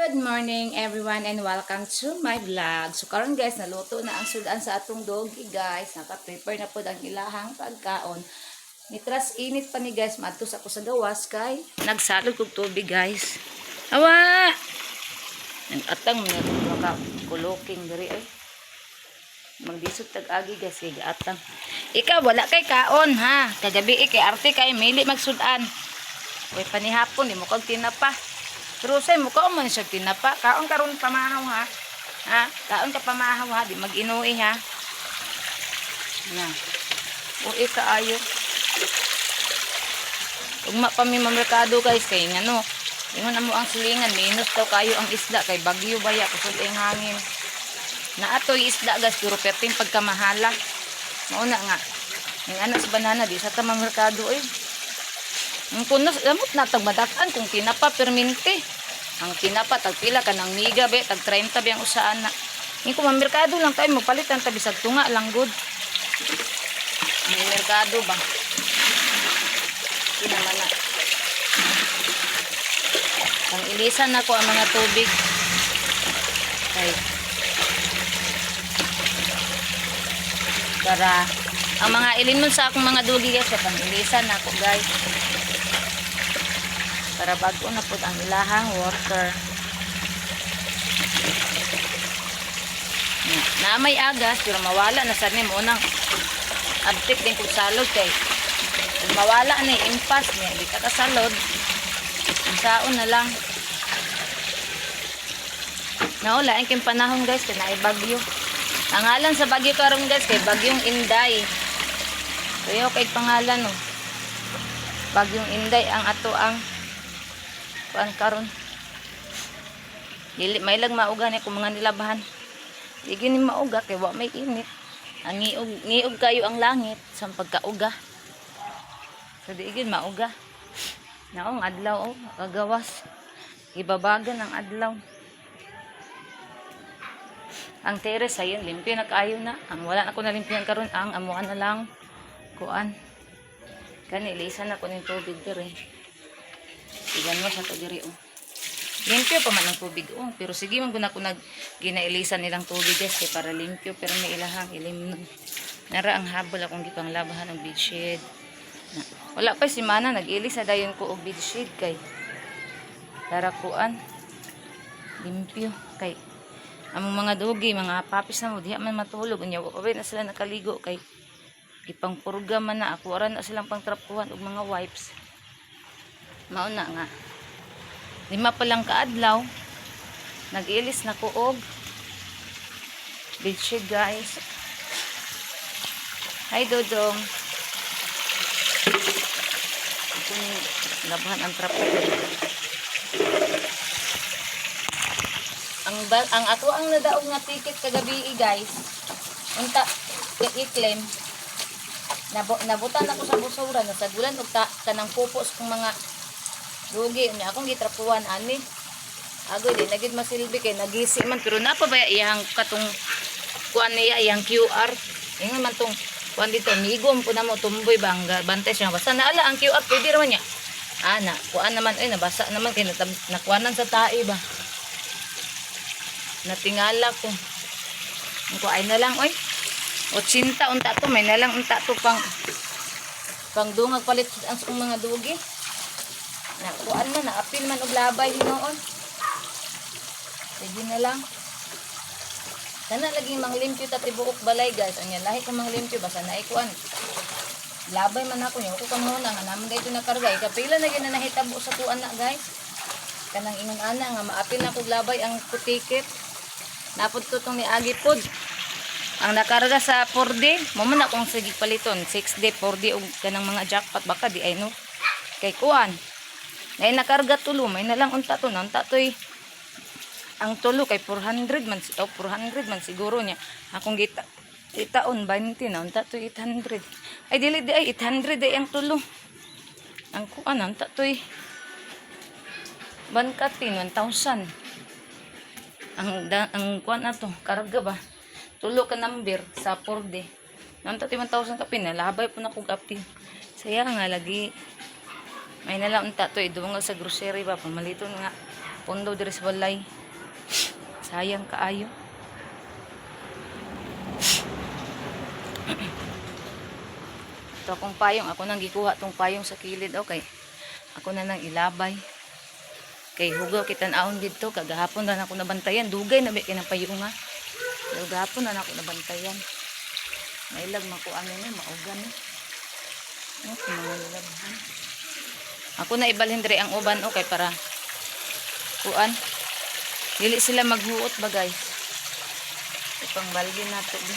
Good morning, everyone, and welcome to my vlog. So karon, guys, naluto na ang sudan sa atong doggy, guys. Naka-prepare na pod ang ilahang pagkaon. Nitras init pa ni, guys, maadto sa ako sa gawas kay nagsalod kog tubig, guys. Awa! Nag-atang man na maka kuluking diri ay. Magdisod tag-agi, guys, kay gaatang. Ikaw, wala kay kaon ha. Kagabi eh, kay arte kay mili magsudan. Kay panihapon di mo kag tinapa. Pero say mo kaon man siya tinapa. Kaon karon pamahaw ha. Ha? Kaon ka pamahaw ha, di mag-inuwi ha. Na. Uy kaayo. Ugma pa mi mamerkado, guys, kay ngano. Ingon na mo ang silingan, minus daw kayo ang isda kay bagyo baya kusog ang hangin. Naatoy isda, guys, pero perting pagkamahala. Mauna nga. Yung anak sa banana di sa ta mamerkado eh. Ang kuno lamot na tag madakan kung tinapa permente. Ang tinapa tag pila ka ng miga be, tag 30 be ang usaan na. Yung kung mamerkado lang tayo magpalit ang tabi sa tunga lang good. Ang merkado ba? Di naman na. Ang ilisan nako ang mga tubig. Kay para ang mga ilinmon sa akong mga dugi, guys, pang ilisan nako, guys, para bago na pud ang ilahang water na may agas, pero mawala na sa ni mo nang abtik din kung salod kay kung mawala na impas niya di ka kasalod, saon na lang. Naula ang king panahon, guys, kay naay bagyo. Ang ngalan sa bagyo karon, guys, kay Bagyong Inday. Kuyo kay pangalan, no. Bagyong Inday ang ato ang kuan karon. Dili may lag mauga ni kung mga nilabahan. Di gini mauga kay wa may init. Ang ngiog ngiog kayo ang langit sa pagkauga. So di gid mauga. Naong adlaw oh, kagawas. Ibabagan ang adlaw. Ang terrace ayun, limpyo na kaayo na. Ang wala na ko nalimpihan karon ang amuan na lang kuan. Kani ilisan na ko ning tubig diri. Sigan mo sa to diri oh. Limpyo pa man ang tubig oh, pero sige man guna ko nag ginailisan nilang tubig, guys, kay para limpyo pero may ilahang ilim nun. Nara ang habol akong gipanglabahan og bedsheet. Na, wala pa si Mana nag-ilis na dayon ko og bedsheet kay para kuan limpyo kay among mga dugi, mga papis na mo diha man matulog unya wa pa na sila nakaligo kay gipangpurga man na ako ara na silang pangtrapuhan og mga wipes. Mao na nga 5 pa lang kaadlaw nag-ilis na ko og bedsheet, guys. Hi, Dodong. Ako ni labahan ang trapo. Ang ako ang nadaog nga ticket kagabi, guys, unta i-claim. Nabutan ako sa busura, nasagulan og ta, kanang pupo sa kong mga dugi unya akong gitrapuan ani. Agoy, di na gid masilbi kay nagisi man, pero napa ba iyang katong kuan niya, iyang QR. Ingon man tong kuan dito, migom po na mo tumboy ba ang bantay siya, basta naala ang QR pwede raman niya ana kuan naman ay nabasa naman kay nakuanan sa tae ba, natingala ko. Ang kuay na lang oy, 80 unta to, may na lang unta to pang pang dungag palit ang sa mga dugi. Na kuan man, naapil man og labay hinuon. Sige na lang. Kana lagi manglimpyo ta tibuok balay, guys. Anya lahi ko manglimpyo basta naay kuan. Labay man ako niya. Ako kang muna nga naman dito nakarga. Kapila na gyud na nahitabo sa kuan na, guys. Kanang ingon ana nga maapil na kog labay ang ticket. Napod ko tong niagi pod. Ang nakarga sa 4D, mo man akong sige paliton 6D, 4D og kanang mga jackpot baka di ay no. Kay kuan. Nay nakarga tulo, may na lang unta to, na unta toy ang tulo kay 400 man oh, 400 man siguro niya. Akong gita itaon 20 na unta to 800. Ay dili di ay 800 ay ang tulo. Ang kuan unta toy bankatin 1,000. Ang kuan na to, karga ba? Tulo ka number sa 4D. Nanta 1,000 kapin, nalabay po na kog apil. Saya nga lagi. May na lang unta to, idungag sa grocery ba, pamaliton nga. Pondo diri sa balay. Sayang kaayo. Ito akong payong. Ako nang gikuha tong payong sa kilid. Okay. Ako na nang ilabay. Kay hugaw kitan-awon dito. Kagahapon na ako nabantayan. Dugay na ba kay ng payong ha. Pero gahapon na ako nabantayan. Mailag makuha ni maugan ni. Ano mga nilabhan. Ako na ibalhin diri ang uban, okay, para kuan. Dili sila maghuot ba, guys. Ipang balgin nato di.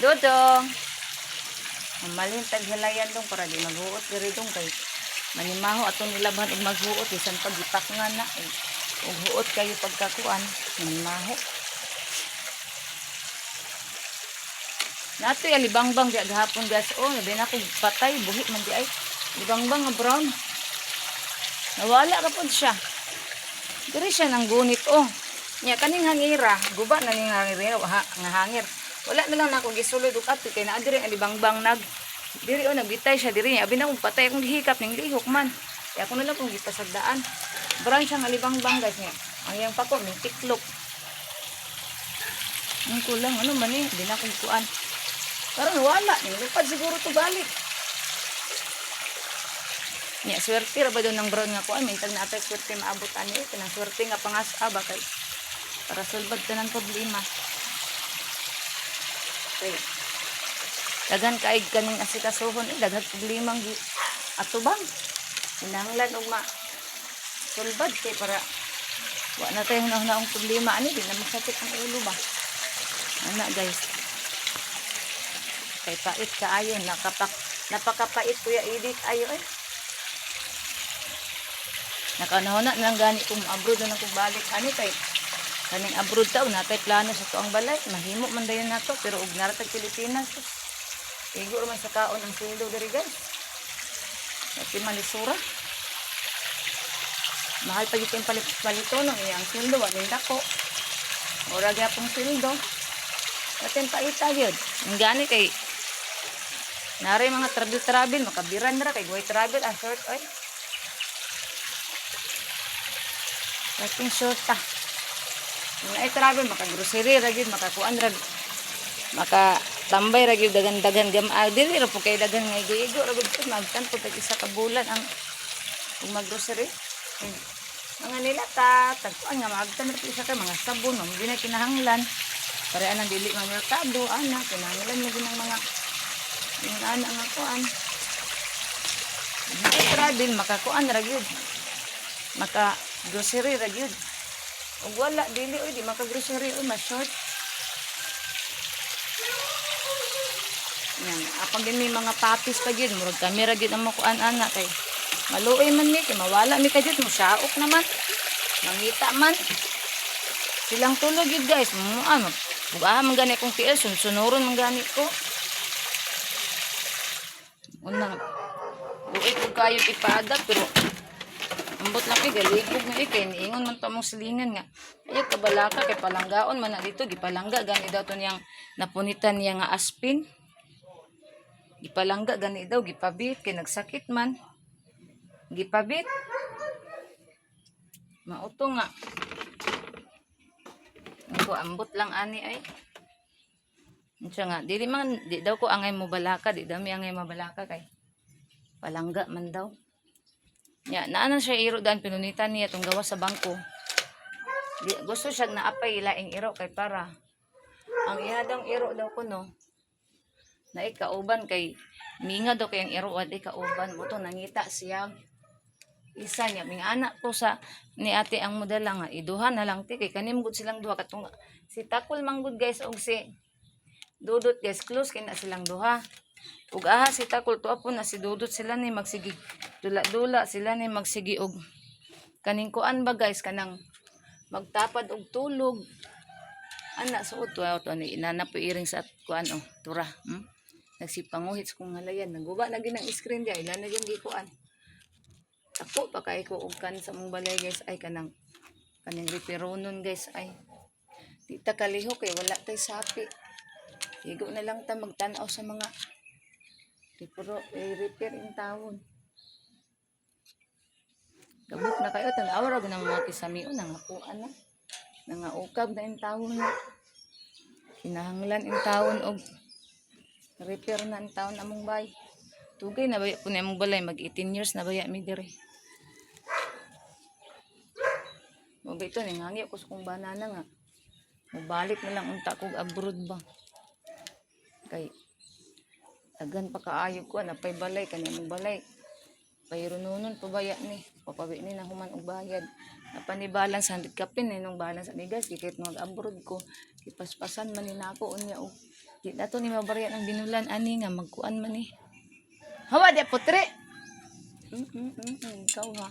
Dodong. Mamalhin taghalayan dong para di maghuot diri dong kay manimaho atong nilabhan og maghuot bisan pag gipak nga na eh. Og huot kayo pagkakuan, manimaho. Natoy alibangbang di gahapon, guys. Oh, nabi na ko patay buhi man di ay. Libangbang nga brown. Nawala ka pod siya. Diri siya nang gunit oh. Nya kaning hangira, guba na ning hangira ha, nga hangir. Wala na lang nako gisulod og ato kay naa diri ang libangbang nag diri oh, nagbitay siya diri. Abi na kong patay akong gihikap ning lihok man. Kaya ako na lang kong gipasagdaan. Brown siya nga libangbang, guys, niya. Ang iyang pako may tiklop. Ang kulang ano man eh, di na akong kuan. Karon wala, nilupad siguro to balik. Nya swerte ra ba daw ng brown nga kuan, mintag na atay swerte maabot ani eh, kanang swerte nga pangas-a ba kay para sulbad tanan problema. Okay. Daghan kaig kaning asikasuhon eh, daghan problemang gi atubang. Kinahanglan og ma sulbad kay para wa na tayo hunahuna problema ani, di na masakit ang ulo ba. Ana, guys. Kay pait kaayo, napakapait, Kuya Edith, ayo eh. Nakanahon na nang gani kung abroad na lang kung balik ani kay kaning abroad taw natay plano sa tuang balay, mahimo man dayon nato, pero og naratag Pilipinas, igo ra man sa kaon ang sweldo diri, guys. Dati malisura. Mahal pa gyud palit palito no iyang sweldo wa ning dako. Ora gyapon sweldo. Atin paita gyud. Ang gani kay nari mga travel travel makabiran ra kay guway travel ang short oy. Dating short ta. Kung ay travel maka-grocery ra gyud, makakuan ra, maka tambay ra gyud dagan-dagan gam ah, dili ra po kay daghan nga igo-igo ra gud po magtan po tag isa ka bulan ang kung mag-grocery. Eh, mga nilata, tagkuan nga maagtan ra po isa ka mga sabon, mo na kinahanglan. Para anang dili man merkado, ana kinahanglan mo gyud ng mga yung ana nga kuan. Ay travel makakuan ra gyud. Maka grocery ra gyud. Ug wala dili oy, di maka grocery oy, ma short. Yan, apang din may mga papis pa gyud, murag kami ra gyud ang makuan ana kay maluoy man mi kay mawala mi kadyot mo saok naman. Mangita man. Silang tulog gyud, guys. Mo ano, ug man gani akong tiil, sunsunuron man gani ko. Unang luoy ko kayo ipaada pero ambot lang kay galigog na eh kay niingon man to among silingan nga ayo kabalaka kay palanggaon man na dito, gipalangga gani daw to niyang napunitan niya nga aspin, gipalangga gani daw, gipabit kay nagsakit man, gipabit mauto nga ko ambot lang ani ay. Unsa nga dili man di daw ko angay mo balaka, di daw mi angay mabalaka kay palangga man daw. Ya, naa na siya iro daan, pinunitan niya tong gawas sa bangko. Di, gusto siya naapay ilaing iro kay para ang iya daw iro daw kuno na ikauban kay minga daw kay ang iro at ikauban mo to nangita siya isa niya ming anak ko sa ni ate ang modela nga iduha na lang ti kay kanim gud silang duha katong si Takol manggud, guys, og si Dudot, guys, close kay na silang duha. Ug aha si Takol tuwa po na si Dudot, sila ni magsigi dula-dula, sila ni magsigi og kaning kuan ba, guys, kanang magtapad og tulog ana suot to to ni inana po iring sa kuan oh tura. Nagsipanguhit sa kong halayan, naguba na gid ang screen dia, ila na gyud gikuan. Ako pa kay ko og kan sa mong balay, guys, ay kanang kaning reperonon, guys, ay di ta kalihok kay wala tay sapi. Igo na lang ta magtan-aw sa mga repair, eh, repair in tawon. Gabot na kayo, tan-awa ra gud ang mga kisamion, nangakuan na. Nangaukab na intawon na. Kinahanglan intawon og repair na intawon among bay. Tugay na baya po ni among balay, mag 18 years na baya mi diri. Mo ba ito, nangangyo ko sa kong banana nga. Mubalik na lang unta kog abroad ba. Kay tagan pa kaayo ko napay balay kani among balay. Payronunon pa baya ni. Papawi ni na human og bayad. Napa ni balance 100 kapin eh nung balance ani, guys, kay mag abroad ko. Ipaspasan man ni nako unya og di na to ni mabarya ng binulan ani nga magkuan man ni. Hawa di putre. Ikaw ha.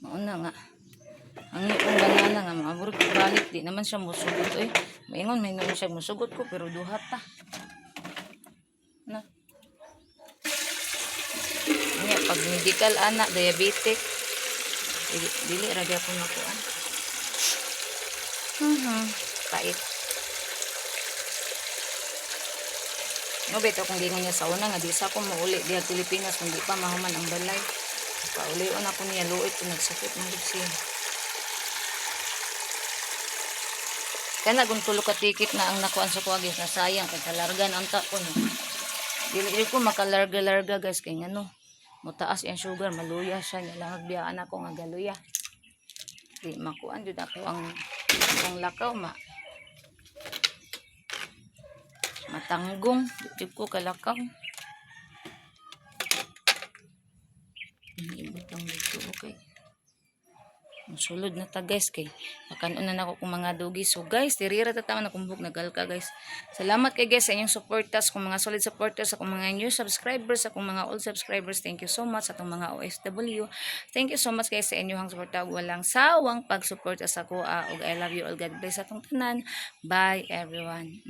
Mauna nga. Ang iyong banana nga maabot ko balik, di naman siya musugot oy. Maingon may naman siya musugot ko pero duhat ta. Na. Nya pag medical ana diabetic dili, dili ra gyapon makuan. Pait. No beto kung gingon niya sa una nga di sa ko mauli diha Pilipinas kung di pa mahuman ang balay. Paulion ako niya, luoy ko, nagsakit man gud siya. Kana kung tulo ka ticket na ang nakuan sa kuha, guys, nasayang kay kalargan ang ta ko no. Dili dili ko makalarga-larga, guys, kay ngano motaas ang sugar, maluya siya niya lang agbiyaan ako nga galuya. Di makuan jud ako ang akong lakaw ma matanggong, di jud ko kalakaw. Ibutang dito, okay. Ang sulod na ta, guys, kay makanon na nako kung mga dugi. So guys, tirira ta tama na kumbuk nagalka, guys. Salamat kay guys sa inyong supporters, kung mga solid supporters, sa mga new subscribers, sa kung mga old subscribers. Thank you so much sa atong mga OFW. Thank you so much, guys, sa inyong suporta ug walang sawang pagsuporta sa ako. Ug I love you all. God bless atong tanan. Bye, everyone.